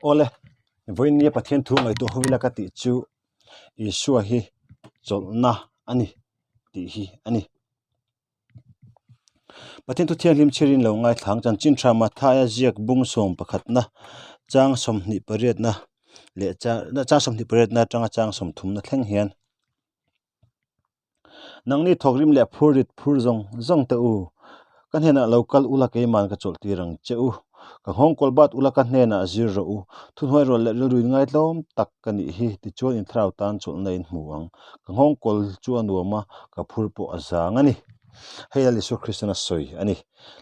Awle, vawiin Pathian thu ngaihtuah ho ila ka tih chu Isua hi chawlhna a ni tih hi a ni. Pathian thu thianghlim chhirin lo ngaithlang chanchin tha Mathaia ziak bung sawm pakhatna chang 28na leh chang 28na atanga chang 30na thleng hian Nangni thawkrim leh phur rit phur zawng zawng teh u. Ka hnenah lo kal ula keiman ka chawlh tir ang che u. Ka nghawng kawl bat ula ka hnenah zir rawh u. Thuhnuai rual leh rilru in ngaitlawm tak ka nih hi tichuan in thlarau tan chawlhna in hmu ang. Ka nghawng kawl chu a nuam a, ka phur pawh a zang a ni. Hei Lal Isua Kristan a sawi a ni.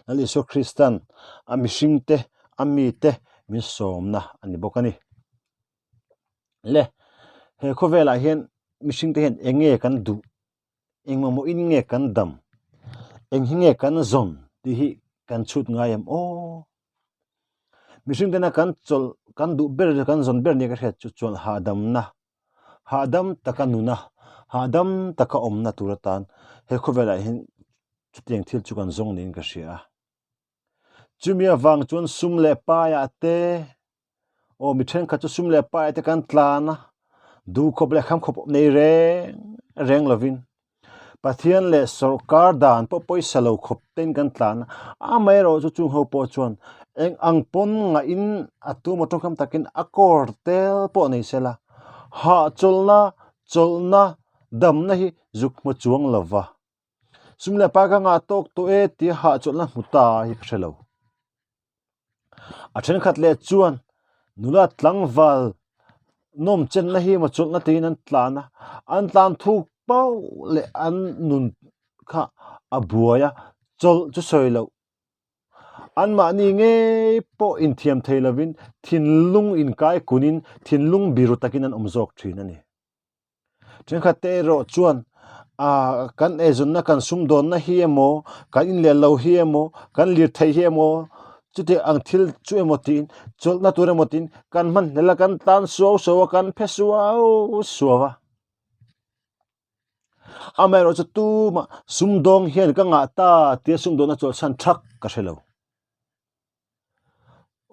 Lal Isua Kristan a mihringte, a mite min sawmna a ni bawk a ni. Le, he khawvelah hian mihring te hian eng nge kan duh, eng mamawhin nge kan dam, eng hi nge kan zawn tih hi kan chhut ngai em aw. Mihring tena kan chawlh kan duh ber kan zawn ber nia ka hriat chu chawlh hahdamna, hahdam taka nuna, hahdam taka awmna tur atan he khawvelah hian chutiang thil chu kan zawng niin ka hria a. Chumi avang chuan sum leh paiah te aw mi thenkhat chu sum leh paiah te kan tlan a, duhkhawp leh khamkhawp nei reng reng lovin Pathian leh sawrkar dan pawh pawisa lo khawp tein kan tlan a, amaherawh chu chung ho pawh chuan eng ang pawn ngahin a tum a tawngkam takin a kawr tel pawh nei sela hahchawlhna chawlhna damna hi zuk hmu chuang lova. Sum leh pai ka ngah tawk tawh e tia hahchawlhna hmu ta hi ka hre lo. A thenkhat leh chuan nula tlangval nawm chenna hi emaw chawlhna tiin an tlan a, an tlan thuk pauh leh an nun kha a buai a, chawlh chu sawi loh. Anmahni ngei pawh inthiam thei lovin thinlung inkai kunin thinlung biru takin an awm zawk thin a ni. Thenkhat te erawh chuan ah kan eizawnna kan sumdawnna hi emaw kan inleh lo hi emaw kan lirthei hi emaw chuti ang thil chu emaw tiin chawlhna tur emaw tiin kan hman hlel a kan tan suau suau a kan phe suau suau a. Amaherawhchu tumah sumdawng hian ka ngah ta tia sumdawnna chawlhsan thak ka hre lo.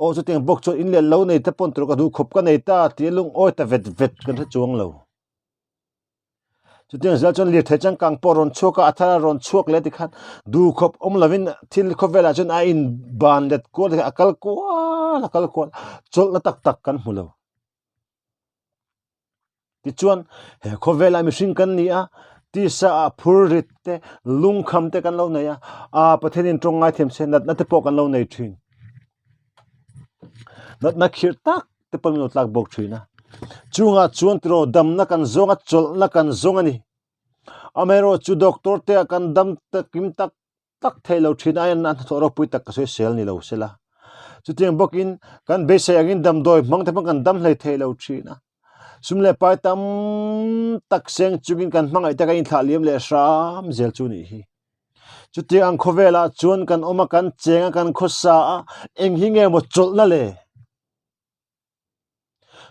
Aw chutiang bawk chuan in leh lo nei te pawn tur ka duh khawp ka nei ta tih a lungawi ta vet vet kan hre chuang lo. Chutiang zel chuan lirthei changkang pawh rawn chhuak a, a thar a rawn chhuak leh tikhan duh khawp awm lovin thil khawvelah chuan a in ban let kual a kal kual a kal kual chawlhna tak tak kan hmu lo. Tichuan, he khawvelah mihring kan ni a, tisa ah phur rit te, lungkham te kan lo nei a, aa Pathianin tawng ngaithiam se natna te pawh kan lo nei thin. Natna khirh tak te pawh min lo tlak bawk thin a. Chungah chuan tiraw damna kan zawng a, chawlhna kan zawng a ni. Amaherawhchu doctor te ah kan dam takim tak tak theih lo thin aiin a hnathawh ropui tak ka sawi sel ni lo sela. Chutiang bawkin kan beisei angin damdawi hmang te pawh kan dam hlei thei lo thin a. Sum leh pai tam tak seng chungin kan hmangaih te kan inthlah liam leh hram zel chu nih hi. Chutiang ang khawvelah chuan kan awm a, kan cheng a, kan khawsa a, eng hi nge maw chawlhna le?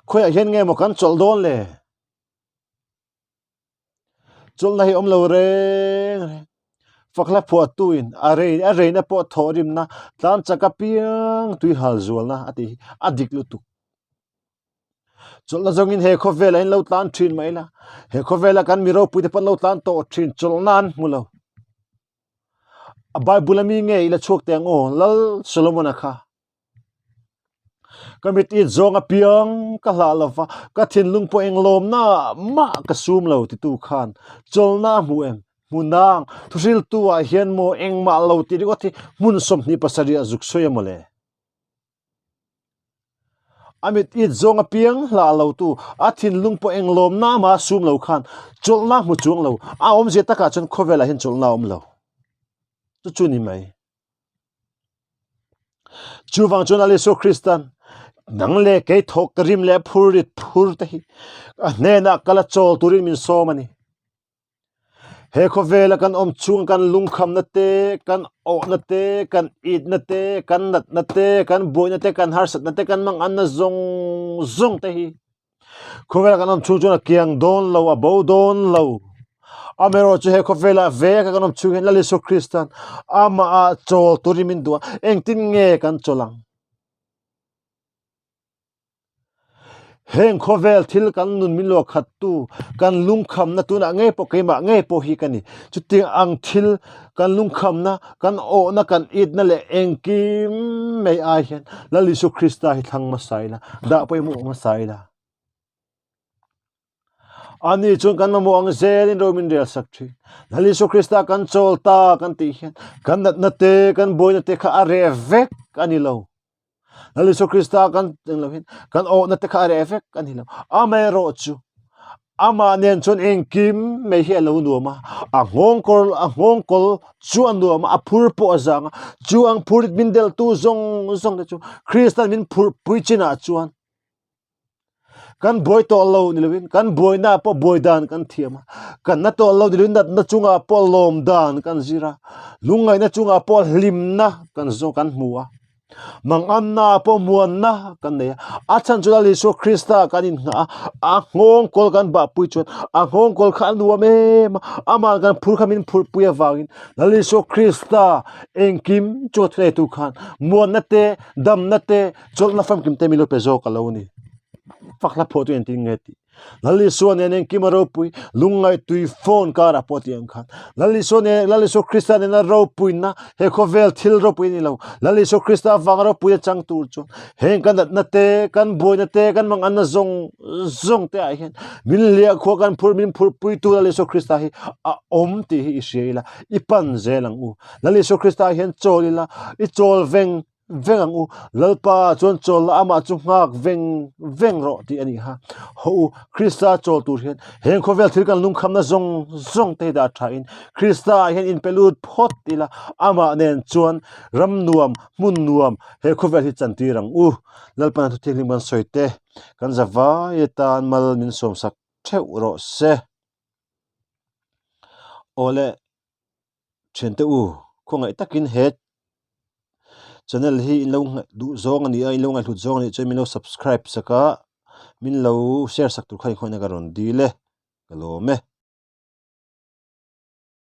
Khawiah hian nge maw kan chawlh dawn le? Chawlhna hi awm lo reng reng. Fakhla phuahtuin a rei a reina pawh thawhrimna tlan chak apiang tui hal zualna a tih hi a dik lutuk. Chawlhna zawngin he khawvelah in lo tlan thin mai la, he khawvela kan mi ropuite pawh an lo tlan tawh thin, chawlhna an hmu lo. A Bible ami nge i la chhuak teh ang aw, Lal Solomon-a kha. Ka mit it zawng apiang ka hlah lo va, ka thinlung pawh eng lawmna mah ka sum lo titu khan chawlhna a hmu em? Hmu nang, thuhriltu ah hian maw engmah lo tih ringawt hi hmun 27 ah zuk sawi a maw le? A mit it zawng apiang hlah lo tu, a thinlung pawh eng lawmna mah sum lo khan chawlhna hmu chuang lo, a awmzia takah chuan khawvelah hian chawlhna a awm lo. Chu chu ni mai. Chuvang chuan Lal Isua Kristan nang leh kei thawk ka rim leh phur rit phur te hi a hnenah kala chawl turin min sawm a ni. He khawvela kan awm chhung kan lungkhamna te, kan awhna te, kan itna te, kan natna te, kan buaina te, kan harsatna te, kan manganna zawng zawng te hi Khawvela kan awm chhung chuan a kiang dawn lo, a bo dawn lo. Amaherawh chu he khawvela veka kan awm chhung hian Lal Isua Kristan amah chawl turin min duh a, engtin nge kan chawl ang? Heng khawvel thil kan nun min luah khat tu, kan lungkhamna tunah ngei pawh keimah ngei pawh hi ka ni. Chutiang ang thil kan lungkhamna, kan awhna, kan itna leh engkim mai ai hian Lal Isu Krista hi thlang hmasa ila, dah pawimawh hmasa ila. Ani chuan kan mamawh ang zelin ro min rel sak thin. Lal Isu Krista kan chawl ta kan tih hian kan natna te, kan buaina te kha a reh vek a ni lo. Lal Isu Krista kan eng lo hian kan awhna te kha a reh vek a ni lo. Amaherawh chu amah nen chuan engkim mai hi a lo nuam a, a nghawngkawl a nghawngkawl chu a nuam a, a phur pawh a zang a, chu ang phurit min delhtu zawng zawng te chu Krista'n min phurhpui chinah chuan Kan buai tawh lo ni loin kan buaina pawh buai dan kan thiam a, kan na tawh lo ni loin natna chungah pawh lawm dan kan zir a, lungngaihna chungah pawh hlimna kan zawng kan hmu a, manganna pawh muanna kan nei a, a chhan chu Lal Isua Krista kan inngah a, a nghawngkawl kan bahpui chuan a nghawngkawl kha a nuam em a, amah kan phur kha min phurhpui avangin Lal Isua Krista engkim chu a thuneitu khan muanna te damna te Chawlhna famkim te min lo pe zawk a lo ni. Fak hla phuah chu engtin nge tih. Lal Isua nen engkim a ropui, lungngaih tui phone karah pawh tih ang khan. Lal Isua nen, Lal Isua Krista nena ropuina, he khawvel thil ropui a ni lo. Lal Isua Krista avanga ropui a chang tur chuan heng kan natna te, kan buaina te, kan manganna zawng zawng te ah hian min liahkhua kan phur, min phurhpuitu Lal Isua Krista hi a awm tih hi i hria ila, i pan zel ang u. Lal Isua Krista hian chawl ila, i chawl veng veng ang u, Lalpa chuan chawl la amah chu nghak veng veng rawh tih a ni kha. Haw u, Krista chawl tur hian heng khawvel thil kan lungkhamna zawng zawng te hi dah tha in Krista ah hian inpe lut phawt ila amah nen chuan ram nuam, hmun nuam he khawvel hi chantir ang u. Lalpan a thuthianghlim kan sawi te kan zavai atan mal min sawmsak theuh rawh se. Awle. Thiante u, khawngaih takin he channel hi in lo duh zawng a ni a, in lo ngaihhlut zawng a nih chuan min lo subscribe sak a, min lo share sak tur kha inkhawihna ka rawn dil e, ka lawm e.